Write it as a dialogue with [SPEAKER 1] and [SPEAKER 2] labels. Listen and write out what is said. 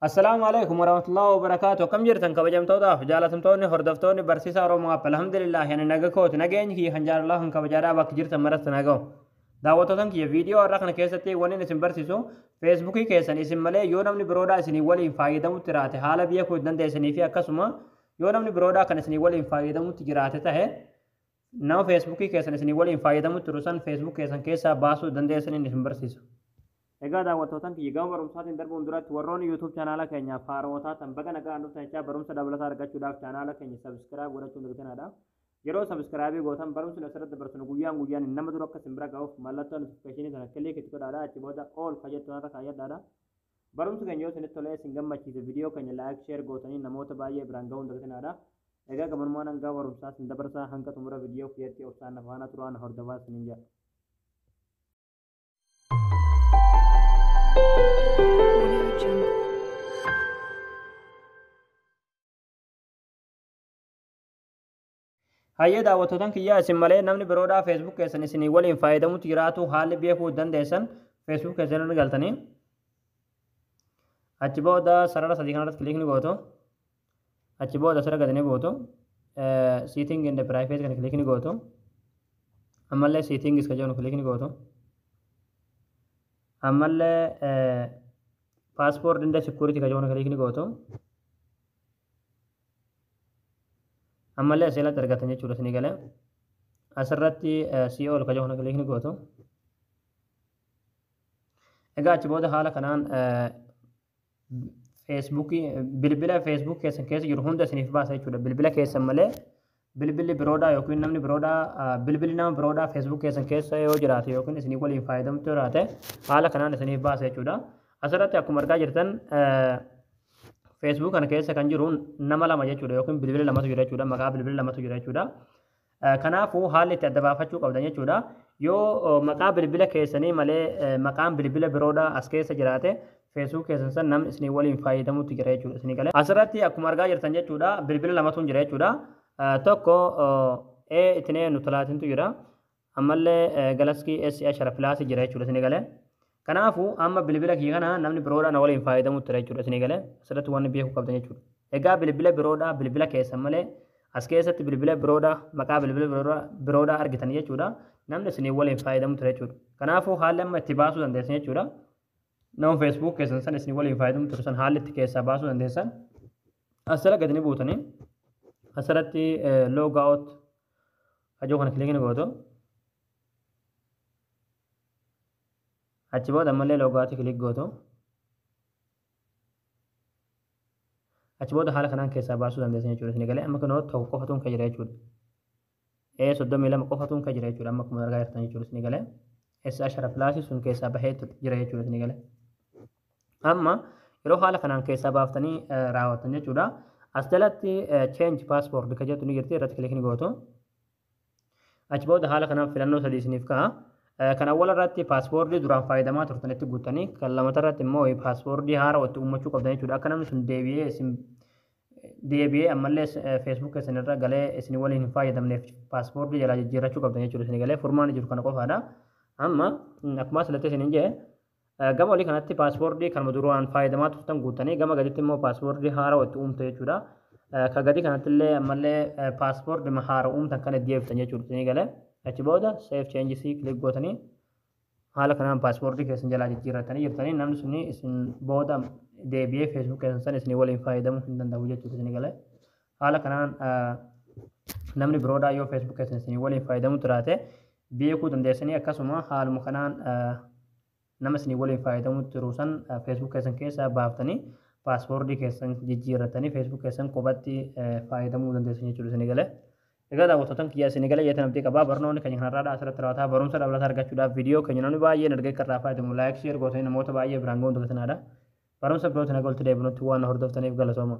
[SPEAKER 1] Assalaamu alaikum warahmatullahi wabarakaatu. Akkam jirtan, kabajamtootaaf jaalatamtoonni hordoftoonni Barsiisaa Oromoo App? Alhamdulillah, ani naga kooti. Nageenyi kiyya kan jaalalaa kan kabajaadhaa bakka jirtan maratti naga'u. Daawwattootan kiyya, viidiyoo har'a kana keessatti wanni isin barsiisu Feesbuukii keessan isin malee yoo namni biroodhaa isinii waliin fayyadamutti jiraate haala beekuu dandeessanii fi akkasuma yoo namni biroodhaa kan isinii waliin fayyadamutti jiraate tahe nama Feesbuukii keessan isinii waliin fayyadamutti jiru san Facebook keessan keessaa baasuu dandeessaniin isin barsiisa. Egaa daawwattootan kiyya, gama barumsaatiin darbuun duratti warroonni YouTube chaanaala keenyaaf haarawaa taatan baga nagaan dhuftan jechaa, barumsa dabalataa argachuudhaaf chaanaala keenya subscribe godhachuun dagatinaa. Yeroo subscribe gootan barumsi asirratti dabarsinu guyyaan guyyaan nama dura akka isin bira ga'uuf mallattoo notification sana click itti godhaadha. Achi booda all ka jettu irra kaayyadhaadha. Barumsi keenya yoo isinitti tolee isin gammachiise, viidiyoo keenya like, share gootanii namoota baay'ee biraan ga'uun dagatinaadha. Egaa gabanumaan hanga barumsaa isin dabarsaa, hanga xumura viidiyoo kiyyatti obsaan na faana turaan hordofaa isiniin jedha.
[SPEAKER 2] Audio Jungle.
[SPEAKER 1] Hayyee daawwattootan kiyyaa, isin malee namni biroodhaa Facebook keessan isinii waliin fayyadamutti jiraatu haalli beekuu dandeessan, Facebook keessan irra galtanii achi booda sarara sadii kanarratti click ni gootu. Achi booda asirra gadi ni buutu. Setting and privacy kana click ni gootu. Ammallee settings ka jedhu click ni gootu. Ammallee password and security ka jedhu click ni gootu. Ammallee asirratti argatan jechuudha isinii galee. Asirratti see all ka jedhu click ni gootu. Egaa achi booda haala kanaan Feesbuukii bilbila Facebook keessan keessa jiru hunda isiniif baasa jechuudha. Bilbila keessan malee bilbilli biroodhaa yookiin namni biroodhaa, bilbilli nama biroodhaa Facebook keessan keessa yoo jiraate yookiin isinii waliin fayyadamtu jiraate haala kanaan isiniif baasa jechuudha. Asirratti akkuma argaa jirtan Facebook kana keessa kan jiru nama lama jechuudha, yookiin bilbila lamatu jira jechuudha. Maqaa bilbila lamatu jira jechuudha. Kanaafuu haalli itti adda baafachuu qabdan jechuudha. Yoo maqaa bilbila keessanii malee maqaan bilbila biroodhaa as keessa jiraate, Facebook keessan san namni isinii waliin fayyadamutti jira jechuudha. Isinii galee. Asirratti akkuma argaa jirtan jechuudha, bilbila lamatu jira jechuudha. Tokko A itinee nutalaatintu jira. Ammallee Galaxy S10 Plus jira jechuudha, isinii galee. Kanaafuu amma bilbila kiyya kana namni biroodhaa na waliin fayyadamutti jira jechuudha, isinii galee. Asirratti wanni beekuu qabdan jechuudha. Egaa bilbila biroodhaa bilbila keessan malee as keessatti bilbila biroodhaa, maqaa bilbila biroodhaa argitan jechuudha. Namni isinii waliin fayyadamu ture jechuudha. Kanaafuu haalli amma itti baasuu dandeessan jechuudha. Nama Facebook keessan san isinii waliin fayyadamu ture san haalli itti keessaa baasuu dandeessan. Asirra gadi ni buutanii asirratti log out ka jedhu kana click ni gootu. Achi booda ammallee log out click gootu. Achi booda haala kanaan keessaa baasuu dandeessan jechuudha. Isin galee, amma kunoo tokko qofatuun kan jira jechuudha. E 32 qofatuun kan jira jechuudha. Amma akkuma argaa jirtan jechuudha, isin galee. S10 Plus sun keessaa bahee jira jechuudha, isin galee. Amma yeroo haala kanaan keessaa baaftanii raawwattan jechuudha. As jalatti change password ka jettu ni jirti, irratti click ni gootu. Achi booda haala kanaan filannoo sadii isiniif ka'a. Kan awwala irratti passwordii duraan fayyadamaa turtanitti guuttanii, kan lamata irratti immoo passwordii haaraa itti uummachuu qabdan jechuudha. Akka namni sun deebi'ee isin deebi'ee ammallee Facebook keessan irra galee isin waliin hin fayyadamneef passwordii jalaa jijjiirrachuu qabdan jechuudha. Isin galee, furmaanni jiru kana qofaadha. Amma akkuma asirratti isin jedhe, gama olii kanatti passwordii kanuma duraan fayyadamaa turtan guuttanii, gama gaditti immoo passwordii haaraa itti uumtu jechuudha. Ka gadi kanatti illee ammallee passwordii haaraa uumtan kan itti deebiftan jechuudha. Isin galee, achi booda save changes click gootanii haala kanaan passwordii keessan jalaa jijjiirratanii jirtanii, namni suni isin booda deebi'ee Facebook keessan san isinii waliin fayyadamuu hin danda'u jechuudha, isinii galee. Haala kanaan namni biroodhaa yoo Facebook keessan isinii waliin fayyadamuu jiraate beekuu dandeessanii, akkasuma haaluma kanaan nama isinii waliin fayyadamuu jiru san Facebook keessan keessaa baaftanii, passwordii keessan jijjiirratanii, Facebook keessan qubatti fayyadamuu dandeessan jechuudha, isinii galee. Egaa daawwattootan kiyyaa, isinii galee jeetan abdii qabaa. Barnoonni keenya kanarraa asirratti raawwataa. Barumsa dabalataa argachuudhaaf viidiyoo keenya namni baay'een argee akka irraa fayyadamu like, share gootanii namoota baay'ee biraan ga'uun dagatinaadha. Barumsa birootiin haga walitti deebinutti waan hordoftaniif galatooma.